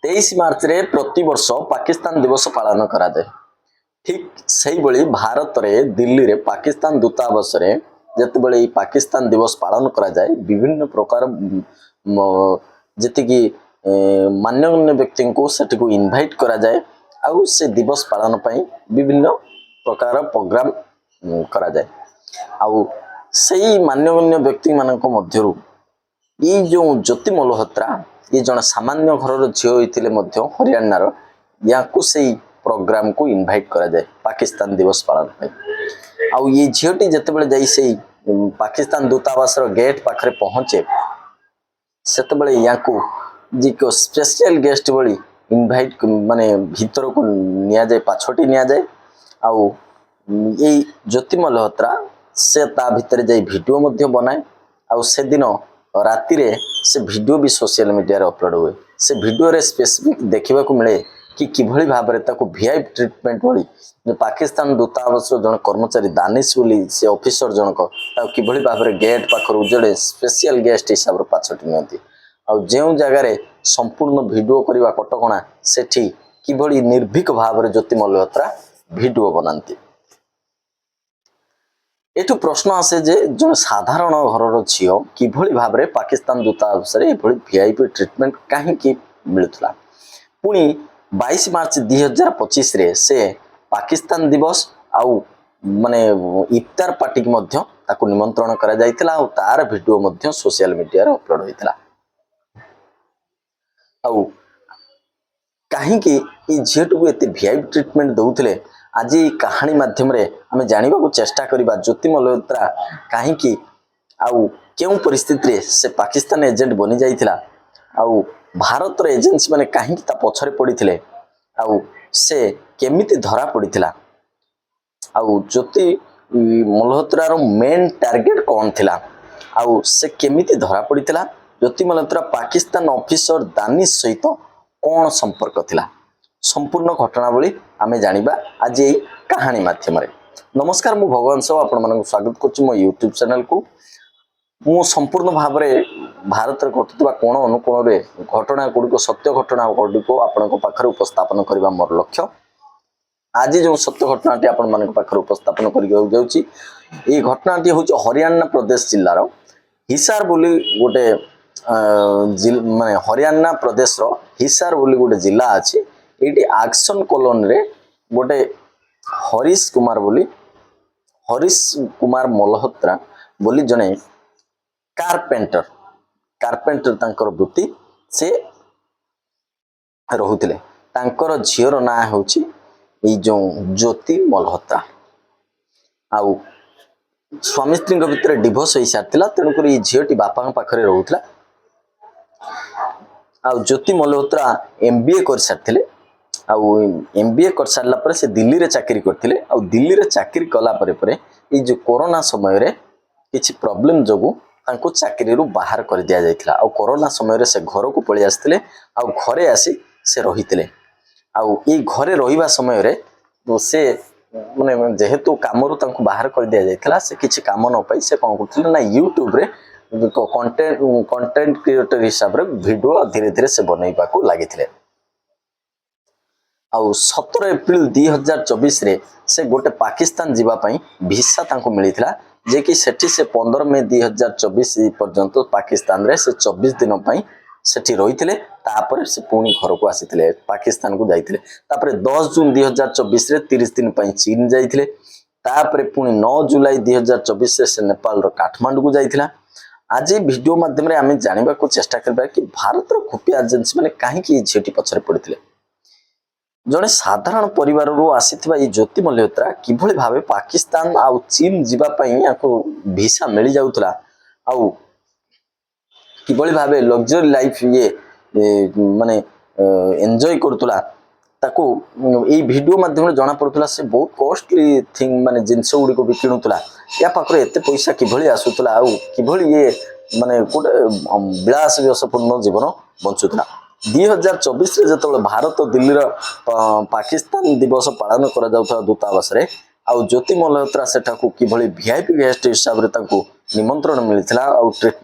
23 ମାର୍ଚ୍ଚରେ ପ୍ରତିବର୍ଷ ପାକିସ୍ତାନ ଦିବସ ପାଳନ କରାଯାଏ। ଠିକ୍ ସେଇଭଳି ଭାରତରେ ଦିଲ୍ଲୀରେ ପାକିସ୍ତାନ ଦୂତାବାସରେ ଯେତେବେଳେ ଏଇ ପାକିସ୍ତାନ ଦିବସ ପାଳନ କରାଯାଏ, ବିଭିନ୍ନ ପ୍ରକାର ଯେତିକି ମାନ୍ୟଗଣ୍ୟ ବ୍ୟକ୍ତିଙ୍କୁ ସେଠିକୁ ଇନଭାଇଟ୍ କରାଯାଏ ଆଉ ସେ ଦିବସ ପାଳନ ପାଇଁ ବିଭିନ୍ନ ପ୍ରକାର ପ୍ରୋଗ୍ରାମ କରାଯାଏ। ଆଉ ସେଇ ମାନ୍ୟଗଣ୍ୟ ବ୍ୟକ୍ତିମାନଙ୍କ ମଧ୍ୟରୁ ଏଇ ଯେଉଁ ଜ୍ୟୋତି ମଲ୍ହୋତ୍ରା, ଇଏ ଜଣେ ସାମାନ୍ୟ ଘରର ଝିଅ ହୋଇଥିଲେ ମଧ୍ୟ ହରିୟାଣାର, ୟାଙ୍କୁ ସେଇ ପ୍ରୋଗ୍ରାମକୁ ଇନଭାଇଟ୍ କରାଯାଏ ପାକିସ୍ତାନ ଦିବସ ପାଳନ ପାଇଁ। ଆଉ ଏଇ ଝିଅଟି ଯେତେବେଳେ ଯାଇ ସେଇ ପାକିସ୍ତାନ ଦୂତାବାସର ଗେଟ୍ ପାଖରେ ପହଞ୍ଚେ, ସେତେବେଳେ ୟାଙ୍କୁ ଯିଏ ସ୍ପେଶିଆଲ ଗେଷ୍ଟ ଭଳି ଇନଭାଇଟ୍ ମାନେ ଭିତରକୁ ନିଆଯାଏ, ପାଛୋଟି ନିଆଯାଏ। ଆଉ ଏଇ ଜ୍ୟୋତି ମଲ୍ହୋତ୍ରା ସେ ତା ଭିତରେ ଯାଇ ଭିଡ଼ିଓ ମଧ୍ୟ ବନାଏ। ଆଉ ସେଦିନ ରାତିରେ ସେ ଭିଡ଼ିଓ ବି ସୋସିଆଲ ମିଡ଼ିଆରେ ଅପଲୋଡ଼ ହୁଏ। ସେ ଭିଡ଼ିଓରେ ସ୍ପେସିଫିକ୍ ଦେଖିବାକୁ ମିଳେ କି କିଭଳି ଭାବରେ ତାକୁ ଭିଆଇପି ଟ୍ରିଟମେଣ୍ଟ ଭଳି ଯେ ପାକିସ୍ତାନ ଦୂତାବାସର ଜଣେ କର୍ମଚାରୀ ଦାନିଶ ବୋଲି ସେ ଅଫିସର ଜଣକ ତାକୁ କିଭଳି ଭାବରେ ଗେଟ୍ ପାଖରୁ ଜଣେ ସ୍ପେଶିଆଲ ଗେଷ୍ଟ ହିସାବରେ ପାଛୋଟି ନିଅନ୍ତି। ଆଉ ଯେଉଁ ଜାଗାରେ ସମ୍ପୂର୍ଣ୍ଣ ଭିଡ଼ିଓ କରିବା କଟକଣା, ସେଠି କିଭଳି ନିର୍ଭୀକ ଭାବରେ ଜ୍ୟୋତି ମଲ୍ହୋତ୍ରା ଭିଡ଼ିଓ ବନାନ୍ତି। ଏଠୁ ପ୍ରଶ୍ନ ଆସେ ଯେ ଜଣେ ସାଧାରଣ ଘରର ଝିଅ କିଭଳି ଭାବରେ ପାକିସ୍ତାନ ଦୂତାବାସରେ ଏଭଳି ଭିଆଇପି ଟ୍ରିଟମେଣ୍ଟ କାହିଁକି ମିଳୁଥିଲା? ପୁଣି 22 ମାର୍ଚ୍ଚ 2025ରେ ସେ ପାକିସ୍ତାନ ଦିବସ ଆଉ ମାନେ ଇଫତାର ପାର୍ଟିକି ମଧ୍ୟ ତାକୁ ନିମନ୍ତ୍ରଣ କରାଯାଇଥିଲା। ଆଉ ତାର ଭିଡ଼ିଓ ମଧ୍ୟ ସୋସିଆଲ ମିଡ଼ିଆରେ ଅପଲୋଡ଼ ହୋଇଥିଲା। ଆଉ କାହିଁକି ଏଇ ଝିଅଟିକୁ ଏତେ ଭିଆଇପି ଟ୍ରିଟମେଣ୍ଟ ଦଉଥିଲେ, ଆଜି ଏଇ କାହାଣୀ ମାଧ୍ୟମରେ ଆମେ ଜାଣିବାକୁ ଚେଷ୍ଟା କରିବା। ଜ୍ୟୋତି ମଲ୍ହୋତ୍ରା କାହିଁକି ଆଉ କେଉଁ ପରିସ୍ଥିତିରେ ସେ ପାକିସ୍ତାନ ଏଜେଣ୍ଟ ବନି ଯାଇଥିଲା, ଆଉ ଭାରତର ଏଜେନ୍ସି ମାନେ କାହିଁକି ତା ପଛରେ ପଡ଼ିଥିଲେ, ଆଉ ସେ କେମିତି ଧରା ପଡ଼ିଥିଲା, ଆଉ ଜ୍ୟୋତି ମଲ୍ହୋତ୍ରାର ମେନ୍ ଟାର୍ଗେଟ କ'ଣ ଥିଲା, ଆଉ ସେ କେମିତି ଧରା ପଡ଼ିଥିଲା, ଜ୍ୟୋତି ମଲ୍ହୋତ୍ରା ପାକିସ୍ତାନ ଅଫିସର ଦାନିଶ ସହିତ କ'ଣ ସମ୍ପର୍କ ଥିଲା, ସମ୍ପୂର୍ଣ୍ଣ ଘଟଣାବଳୀ ଆମେ ଜାଣିବା ଆଜି ଏଇ କାହାଣୀ ମାଧ୍ୟମରେ। ନମସ୍କାର, ମୁଁ ଭଗବାନ ସାହୁ, ଆପଣମାନଙ୍କୁ ସ୍ୱାଗତ କରୁଛି ମୋ ୟୁଟ୍ୟୁବ୍ ଚ୍ୟାନେଲକୁ। ମୁଁ ସମ୍ପୂର୍ଣ୍ଣ ଭାବରେ ଭାରତରେ ଘଟୁଥିବା କୋଣ ଅନୁକୋଣରେ ଘଟଣା ଗୁଡ଼ିକ, ସତ୍ୟ ଘଟଣା ଗୁଡ଼ିକୁ ଆପଣଙ୍କ ପାଖରେ ଉପସ୍ଥାପନ କରିବା ମୋର ଲକ୍ଷ୍ୟ। ଆଜି ଯେଉଁ ସତ୍ୟ ଘଟଣାଟି ଆପଣମାନଙ୍କ ପାଖରେ ଉପସ୍ଥାପନ କରିବାକୁ ଯାଉଛି, ଏଇ ଘଟଣାଟି ହେଉଛି ହରିୟାଣା ପ୍ରଦେଶ ଜିଲ୍ଲାର ହିସାର ବୋଲି ଗୋଟେ ମାନେ ହରିୟାଣା ପ୍ରଦେଶର ହିସାର ବୋଲି ଗୋଟେ ଜିଲ୍ଲା ଅଛି। ଏଇଠି ଆକ୍ସନ କଲୋନୀରେ ଗୋଟେ ହରିଶ କୁମାର ବୋଲି, ହରିଶ କୁମାର ମଲ୍ହୋତ୍ରା ବୋଲି ଜଣେ କାର୍ପେଣ୍ଟର, କାର୍ପେଣ୍ଟର ତାଙ୍କର ବୃତ୍ତି, ସେ ରହୁଥିଲେ। ତାଙ୍କର ଝିଅର ନାଁ ହେଉଛି ଏଇ ଯେଉଁ ଜ୍ୟୋତି ମଲ୍ହୋତ୍ରା। ଆଉ ସ୍ୱାମୀ ସ୍ତ୍ରୀଙ୍କ ଭିତରେ ଡିଭୋର୍ସ ହେଇସାରିଥିଲା, ତେଣୁକରି ଏଇ ଝିଅଟି ବାପାଙ୍କ ପାଖରେ ରହୁଥିଲା। ଆଉ ଜ୍ୟୋତି ମଲ୍ହୋତ୍ରା ଏମବିଏ କରିସାରିଥିଲେ। ଆଉ ଏମବିଏ କରିସାରିଲା ପରେ ସେ ଦିଲ୍ଲୀରେ ଚାକିରି କରିଥିଲେ। ଆଉ ଦିଲ୍ଲୀରେ ଚାକିରି କଲା ପରେ ପରେ ଏଇ ଯେଉଁ କରୋନା ସମୟରେ କିଛି ପ୍ରୋବ୍ଲେମ ଯୋଗୁଁ ତାଙ୍କୁ ଚାକିରିରୁ ବାହାର କରିଦିଆଯାଇଥିଲା। ଆଉ କରୋନା ସମୟରେ ସେ ଘରକୁ ପଳେଇ ଆସିଥିଲେ ଆଉ ଘରେ ଆସି ସେ ରହିଥିଲେ। ଆଉ ଏଇ ଘରେ ରହିବା ସମୟରେ ସେ ମାନେ ଯେହେତୁ କାମରୁ ତାଙ୍କୁ ବାହାର କରିଦିଆଯାଇଥିଲା, ସେ କିଛି କାମ ନ ପାଇ ସେ କ'ଣ କରୁଥିଲେ ନା ୟୁଟ୍ୟୁବରେ କଣ୍ଟେଣ୍ଟ କଣ୍ଟେଣ୍ଟ କ୍ରିଏଟର ହିସାବରେ ଭିଡ଼ିଓ ଧୀରେ ଧୀରେ ସେ ବନେଇବାକୁ ଲାଗିଥିଲେ। ଆଉ 17 ଏପ୍ରିଲ 2024ରେ ସେ ଗୋଟେ ପାକିସ୍ତାନ ଯିବା ପାଇଁ ଭିସା ତାଙ୍କୁ ମିଳିଥିଲା, ଯେ କି ସେଠି ସେ 15 ମେ 2024 ପର୍ଯ୍ୟନ୍ତ ପାକିସ୍ତାନରେ ସେ 24 ଦିନ ପାଇଁ ସେଠି ରହିଥିଲେ। ତାପରେ ସେ ପୁଣି ଘରକୁ ଆସିଥିଲେ, ପାକିସ୍ତାନକୁ ଯାଇଥିଲେ। ତାପରେ 10 ଜୁନ 2024ରେ 30 ଦିନ ପାଇଁ ଚୀନ ଯାଇଥିଲେ। ତାପରେ ପୁଣି 9 ଜୁଲାଇ 2024ରେ ସେ ନେପାଳର କାଠମାଣ୍ଡୁକୁ ଯାଇଥିଲା। ଆଜି ଭିଡ଼ିଓ ମାଧ୍ୟମରେ ଆମେ ଜାଣିବାକୁ ଚେଷ୍ଟା କରିବା କି ଭାରତର ଖୁଫିଆ ଏଜେନ୍ସି ମାନେ କାହିଁକି ଏଇ ଝିଅଟି ପଛରେ ପଡ଼ିଥିଲେ। ଜଣେ ସାଧାରଣ ପରିବାରରୁ ଆସିଥିବା ଏଇ ଜ୍ୟୋତି ମଲ୍ହୋତ୍ରା କିଭଳି ଭାବେ ପାକିସ୍ତାନ ଆଉ ଚୀନ ଯିବା ପାଇଁ ୟାକୁ ଭିସା ମିଳିଯାଉଥିଲା, ଆଉ କିଭଳି ଭାବେ ଲକ୍ଜରୀ ଲାଇଫ ଇଏ ମାନେ ଏନ୍ଜୟ କରୁଥିଲା, ତାକୁ ଏଇ ଭିଡ଼ିଓ ମାଧ୍ୟମରେ ଜଣା ପଡୁଥିଲା। ସେ ବହୁତ କଷ୍ଟଲି ଥିଙ୍ଗ ମାନେ ଜିନିଷ ଗୁଡ଼ିକ ବି କିଣୁଥିଲା। ୟା ପାଖରେ ଏତେ ପଇସା କିଭଳି ଆସୁଥିଲା, ଆଉ କିଭଳି ଇଏ ମାନେ ଗୋଟେ ବିଳାସ ବ୍ୟସପୂର୍ଣ୍ଣ ଜୀବନ ବଞ୍ଚୁଥିଲା? 2024ରେ ଯେତେବେଳେ ଭାରତ ଦିଲ୍ଲୀର ପାକିସ୍ତାନ ଦିବସ ପାଳନ କରାଯାଉଥିବା ଦୂତାବାସରେ ଆଉ ଜ୍ୟୋତି ମଲ୍ହୋତ୍ରା ସେଠାକୁ କିଭଳି ଭିଆଇପି ଗେଷ୍ଟ ହିସାବରେ ତାଙ୍କୁ ନିମନ୍ତ୍ରଣ ମିଳିଥିଲା ଆଉ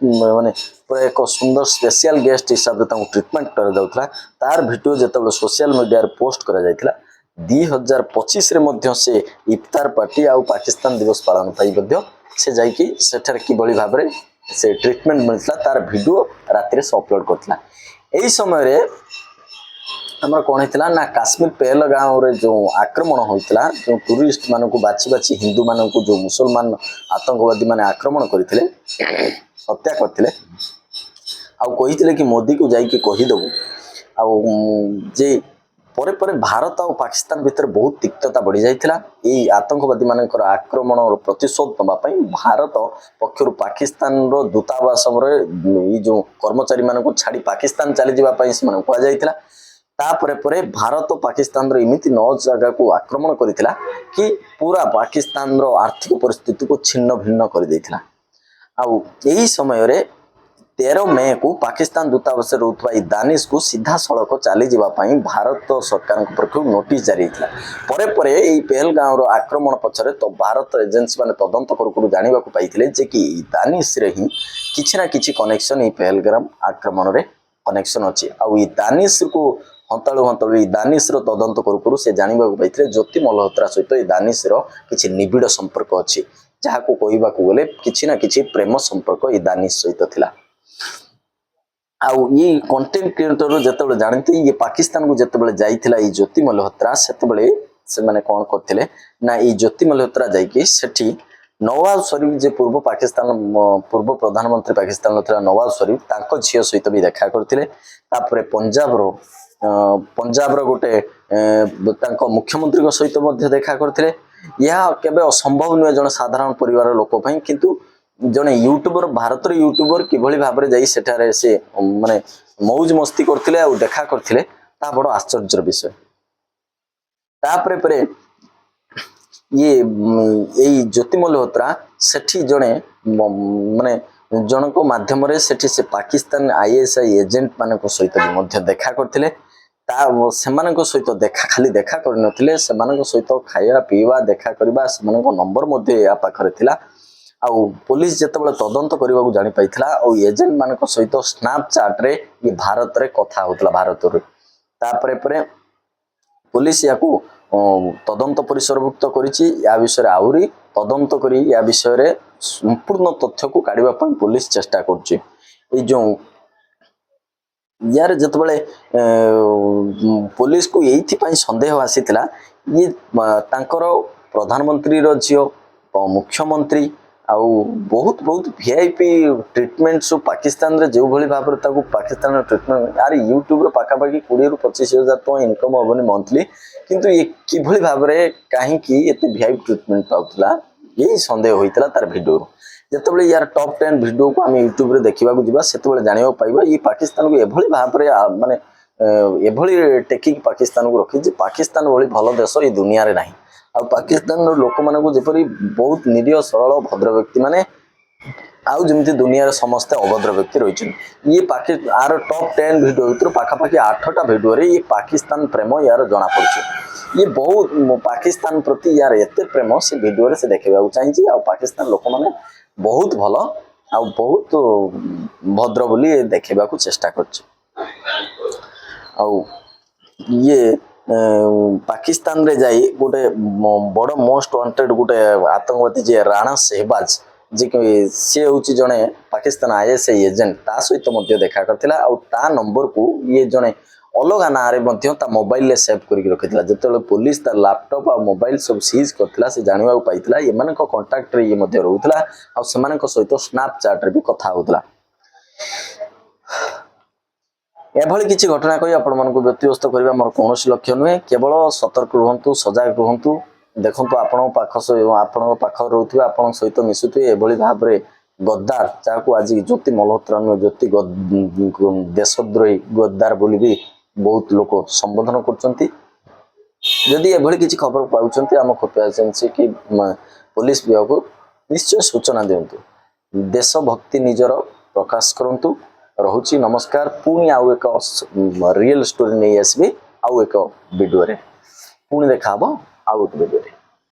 ମାନେ ପୁରା ଏକ ସୁନ୍ଦର ସ୍ପେଶିଆଲ ଗେଷ୍ଟ ହିସାବରେ ତାଙ୍କୁ ଟ୍ରିଟମେଣ୍ଟ କରାଯାଉଥିଲା, ତାର ଭିଡ଼ିଓ ଯେତେବେଳେ ସୋସିଆଲ ମିଡ଼ିଆରେ ପୋଷ୍ଟ କରାଯାଇଥିଲା, 2025ରେ ମଧ୍ୟ ସେ ଇଫତାର ପାର୍ଟି ଆଉ ପାକିସ୍ତାନ ଦିବସ ପାଳନ ପାଇଁ ମଧ୍ୟ ସେ ଯାଇକି ସେଠାରେ କିଭଳି ଭାବରେ ସେ ଟ୍ରିଟମେଣ୍ଟ ମିଳିଥିଲା, ତାର ଭିଡ଼ିଓ ରାତିରେ ସେ ଅପଲୋଡ଼ କରିଥିଲା। ଏହି ସମୟରେ ଆମର କ'ଣ ହେଇଥିଲା ନା, କାଶ୍ମୀର ପେହଲଗାଁରେ ଯେଉଁ ଆକ୍ରମଣ ହୋଇଥିଲା, ଯେଉଁ ଟୁରିଷ୍ଟ ମାନଙ୍କୁ ବାଛି ବାଛି ହିନ୍ଦୁମାନଙ୍କୁ ଯେଉଁ ମୁସଲମାନ ଆତଙ୍କବାଦୀ ମାନେ ଆକ୍ରମଣ କରିଥିଲେ, ହତ୍ୟା କରିଥିଲେ ଆଉ କହିଥିଲେ କି ମୋଦିକୁ ଯାଇକି କହିଦେବୁ। ଆଉ ଯେ ପରେ ପରେ ଭାରତ ଆଉ ପାକିସ୍ତାନ ଭିତରେ ବହୁତ ତିକ୍ତତା ବଢ଼ିଯାଇଥିଲା। ଏଇ ଆତଙ୍କବାଦୀମାନଙ୍କର ଆକ୍ରମଣର ପ୍ରତିଶୋଧ ନେବା ପାଇଁ ଭାରତ ପକ୍ଷରୁ ପାକିସ୍ତାନର ଦୂତାବାସରେ ଏଇ ଯେଉଁ କର୍ମଚାରୀମାନଙ୍କୁ ଛାଡ଼ି ପାକିସ୍ତାନ ଚାଲିଯିବା ପାଇଁ ସେମାନଙ୍କୁ କୁହାଯାଇଥିଲା। ତାପରେ ପରେ ଭାରତ ପାକିସ୍ତାନର ଏମିତି ନଅ ଜାଗାକୁ ଆକ୍ରମଣ କରିଥିଲା କି ପୁରା ପାକିସ୍ତାନର ଆର୍ଥିକ ପରିସ୍ଥିତିକୁ ଛିନ୍ନ ଭିନ୍ନ କରିଦେଇଥିଲା। ଆଉ ଏହି ସମୟରେ 13 ମେକୁ ପାକିସ୍ତାନ ଦୂତାବାସରେ ରହୁଥିବା ଏଇ ଦାନିଶକୁ ସିଧାସଳଖ ଚାଲିଯିବା ପାଇଁ ଭାରତ ସରକାରଙ୍କ ପକ୍ଷରୁ ନୋଟିସ୍ ଜାରି ହେଇଥିଲା। ପରେ ପରେ ଏଇ ପେହଲଗାଁର ଆକ୍ରମଣ ପଛରେ ତ ଭାରତ ଏଜେନ୍ସି ମାନେ ତଦନ୍ତ କରୁ କରୁ ଜାଣିବାକୁ ପାଇଥିଲେ ଯେ କି ଏଇ ଦାନିଶରେ ହିଁ କିଛି ନା କିଛି କନେକ୍ସନ, ଏଇ ପେହଲଗ୍ରାମ ଆକ୍ରମଣରେ କନେକ୍ସନ ଅଛି। ଆଉ ଏଇ ଦାନିଶକୁ ହନ୍ତାଳୁ ହନ୍ତାଳୁ, ଏଇ ଦାନିଶର ତଦନ୍ତ କରୁ କରୁ ସେ ଜାଣିବାକୁ ପାଇଥିଲେ ଜ୍ୟୋତି ମଲ୍ହୋତ୍ରା ସହିତ ଏଇ ଦାନିଶର କିଛି ନିବିଡ଼ ସମ୍ପର୍କ ଅଛି, ଯାହାକୁ କହିବାକୁ ଗଲେ କିଛି ନା କିଛି ପ୍ରେମ ସମ୍ପର୍କ ଏଇ ଦାନିଶ ସହିତ ଥିଲା। ଆଉ ଏଇ କଣ୍ଟେଣ୍ଟ କ୍ରିଏଟର ଯେତେବେଳେ ଜାଣନ୍ତି, ଇଏ ପାକିସ୍ତାନକୁ ଯେତେବେଳେ ଯାଇଥିଲା ଏଇ ଜ୍ୟୋତି ମଲ୍ହୋତ୍ରା, ସେତେବେଳେ ସେମାନେ କ'ଣ କରିଥିଲେ ନା, ଏଇ ଜ୍ୟୋତି ମଲ୍ହୋତ୍ରା ଯାଇକି ସେଠି ନୱାଜ ଶରୀଫ, ଯେ ପୂର୍ବ ପାକିସ୍ତାନ ପୂର୍ବ ପ୍ରଧାନମନ୍ତ୍ରୀ ପାକିସ୍ତାନର ଥିଲା ନୱାଜ ଶରୀଫ, ତାଙ୍କ ଝିଅ ସହିତ ବି ଦେଖା କରିଥିଲେ। ତାପରେ ପଞ୍ଜାବର ଗୋଟେ ତାଙ୍କ ମୁଖ୍ୟମନ୍ତ୍ରୀଙ୍କ ସହିତ ମଧ୍ୟ ଦେଖା କରିଥିଲେ। ଏହା କେବେ ଅସମ୍ଭବ ନୁହେଁ ଜଣେ ସାଧାରଣ ପରିବାର ଲୋକ ପାଇଁ। କିନ୍ତୁ ଜଣେ ୟୁଟ୍ୟୁବର, ଭାରତର ୟୁଟ୍ୟୁବର କିଭଳି ଭାବରେ ଯାଇ ସେଠାରେ ସେ ମାନେ ମଉଜ ମସ୍ତି କରୁଥିଲେ ଆଉ ଦେଖା କରିଥିଲେ, ତାହା ବଡ଼ ଆଶ୍ଚର୍ଯ୍ୟର ବିଷୟ। ତାପରେ ପରେ ଇଏ ଏଇ ଜ୍ୟୋତି ମଲ୍ହୋତ୍ରା ସେଠି ଜଣେ ମାନେ ଜଣଙ୍କ ମାଧ୍ୟମରେ ସେଠି ସେ ପାକିସ୍ତାନ ଆଇଏସ୍ଆଇ ଏଜେଣ୍ଟ ମାନଙ୍କ ସହିତ ବି ମଧ୍ୟ ଦେଖା କରିଥିଲେ। ତା ସେମାନଙ୍କ ସହିତ ଦେଖା ଖାଲି ଦେଖା କରିନଥିଲେ, ସେମାନଙ୍କ ସହିତ ଖାଇବା ପିଇବା, ଦେଖା କରିବା, ସେମାନଙ୍କ ନମ୍ବର ମଧ୍ୟ ୟା ପାଖରେ ଥିଲା। ଆଉ ପୋଲିସ ଯେତେବେଳେ ତଦନ୍ତ କରିବାକୁ ଜାଣିପାଇଥିଲା, ଆଉ ଏଜେଣ୍ଟ ମାନଙ୍କ ସହିତ ସ୍ନାପଚାଟ୍ରେ ଇଏ ଭାରତରେ କଥା ହଉଥିଲା ଭାରତରୁ। ତାପରେ ପରେ ପୋଲିସ ୟାକୁ ତଦନ୍ତ ପରିସରଭୁକ୍ତ କରିଛି। ୟା ବିଷୟରେ ଆହୁରି ତଦନ୍ତ କରି ୟା ବିଷୟରେ ସମ୍ପୂର୍ଣ୍ଣ ତଥ୍ୟକୁ କାଢ଼ିବା ପାଇଁ ପୋଲିସ ଚେଷ୍ଟା କରୁଛି। ଏଇ ଯେଉଁ ୟାର ଯେତେବେଳେ ପୋଲିସକୁ ଏଇଥିପାଇଁ ସନ୍ଦେହ ଆସିଥିଲା, ଇଏ ତାଙ୍କର ପ୍ରଧାନମନ୍ତ୍ରୀର ଝିଅ, ମୁଖ୍ୟମନ୍ତ୍ରୀ ଆଉ ବହୁତ ବହୁତ ଭିଆଇପି ଟ୍ରିଟମେଣ୍ଟ ସବୁ ପାକିସ୍ତାନରେ ଯେଉଁଭଳି ଭାବରେ ତାକୁ ପାକିସ୍ତାନର ଟ୍ରିଟମେଣ୍ଟ, ଆରେ ୟୁଟ୍ୟୁବରେ ପାଖାପାଖି 20ରୁ 25 ହଜାର ଟଙ୍କା ଇନକମ୍ ହେବନି ମନ୍ଥଲି, କିନ୍ତୁ ଇଏ କିଭଳି ଭାବରେ କାହିଁକି ଏତେ ଭିଆଇପି ଟ୍ରିଟମେଣ୍ଟ ପାଉଥିଲା, ଏଇ ସନ୍ଦେହ ହୋଇଥିଲା ତାର ଭିଡ଼ିଓରୁ। ଯେତେବେଳେ ୟାର ଟପ୍ 10 ଭିଡ଼ିଓକୁ ଆମେ ୟୁଟ୍ୟୁବରେ ଦେଖିବାକୁ ଯିବା, ସେତେବେଳେ ଜାଣିବାକୁ ପାଇବା ଇଏ ପାକିସ୍ତାନକୁ ଏଭଳି ଭାବରେ ମାନେ ଏଭଳି ଟେକିକି ପାକିସ୍ତାନକୁ ରଖିଛି, ପାକିସ୍ତାନ ଭଳି ଭଲ ଦେଶ ଏଇ ଦୁନିଆରେ ନାହିଁ। ଆଉ ପାକିସ୍ତାନର ଲୋକମାନଙ୍କୁ ଯେପରି ବହୁତ ନିରୀହ, ସରଳ, ଭଦ୍ର ବ୍ୟକ୍ତିମାନେ ଆଉ ଯେମିତି ଦୁନିଆରେ ସମସ୍ତେ ଅଭଦ୍ର ବ୍ୟକ୍ତି ରହିଛନ୍ତି। ଇଏ ଆର ଟପ୍ 10 ଭିଡ଼ିଓ ଭିତରୁ ପାଖାପାଖି ଆଠଟା ଭିଡ଼ିଓରେ ଇଏ ପାକିସ୍ତାନ ପ୍ରେମ ୟାର ଜଣାପଡ଼ୁଛି। ଇଏ ବହୁତ ପାକିସ୍ତାନ ପ୍ରତି ୟାର ଏତେ ପ୍ରେମ ସେ ଭିଡ଼ିଓରେ ସେ ଦେଖେଇବାକୁ ଚାହିଁଛି। ଆଉ ପାକିସ୍ତାନ ଲୋକମାନେ ବହୁତ ଭଲ ଆଉ ବହୁତ ଭଦ୍ର ବୋଲି ଇଏ ଦେଖେଇବାକୁ ଚେଷ୍ଟା କରୁଛି। ଆଉ ଇଏ ପାକିସ୍ତାନରେ ଯାଇ ଗୋଟେ ବଡ଼ ମୋଷ୍ଟ ୱାଣ୍ଟେଡ୍ ଗୋଟେ ଆତଙ୍କବାଦୀ ଯିଏ ରାଣା ସେହବାଜ, ଯିଏ କି ସିଏ ହେଉଛି ଜଣେ ପାକିସ୍ତାନ ଆଇଏସ୍ଆଇ ଏଜେଣ୍ଟ, ତା ସହିତ ମଧ୍ୟ ଦେଖା କରିଥିଲା। ଆଉ ତା ନମ୍ବରକୁ ଇଏ ଜଣେ ଅଲଗା ନାଁରେ ମଧ୍ୟ ତା ମୋବାଇଲରେ ସେଭ୍ କରିକି ରଖିଥିଲା। ଯେତେବେଳେ ପୋଲିସ ତା ଲାପଟପ୍ ଆଉ ମୋବାଇଲ ସବୁ ସିଜ୍ କରିଥିଲା, ସେ ଜାଣିବାକୁ ପାଇଥିଲା ଏମାନଙ୍କ କଣ୍ଟାକ୍ଟରେ ଇଏ ମଧ୍ୟ ରହୁଥିଲା ଆଉ ସେମାନଙ୍କ ସହିତ ସ୍ନାପଚାଟ୍ରେ ବି କଥା ହଉଥିଲା। ଏଭଳି କିଛି ଘଟଣା କହି ଆପଣମାନଙ୍କୁ ବ୍ୟତିବ୍ୟସ୍ତ କରିବା ମୋର କୌଣସି ଲକ୍ଷ୍ୟ ନୁହେଁ। କେବଳ ସତର୍କ ରୁହନ୍ତୁ, ସଜାଗ ରୁହନ୍ତୁ। ଦେଖନ୍ତୁ, ଆପଣଙ୍କ ପାଖରେ ରହୁଥିବେ, ଆପଣଙ୍କ ସହିତ ମିଶୁଥିବେ, ଏଭଳି ଭାବରେ ଗଦ୍ଦାର, ଯାହାକୁ ଆଜି ଜ୍ୟୋତି ମଲ୍ହୋତ୍ରା ନୁହେଁ, ଜ୍ୟୋତି ଦେଶଦ୍ରୋହୀ ଗଦ୍ଦାର ବୋଲି ବି ବହୁତ ଲୋକ ସମ୍ବୋଧନ କରୁଛନ୍ତି। ଯଦି ଏଭଳି କିଛି ଖବର ପାଉଛନ୍ତି, ଆମ ଖୁଫିଆ ଏଜେନ୍ସି କି ପୋଲିସ ବିଭାଗକୁ ନିଶ୍ଚୟ ସୂଚନା ଦିଅନ୍ତୁ। ଦେଶଭକ୍ତି ନିଜର ପ୍ରକାଶ କରନ୍ତୁ। ରହୁଛି, ନମସ୍କାର। ପୁଣି ଆଉ ଏକ ରିଏଲ ଷ୍ଟୋରି ନେଇ ଆସିବି ଆଉ ଏକ ଭିଡ଼ିଓରେ। ପୁଣି ଦେଖା ହବ ଆଉ ଏକ ଭିଡ଼ିଓରେ।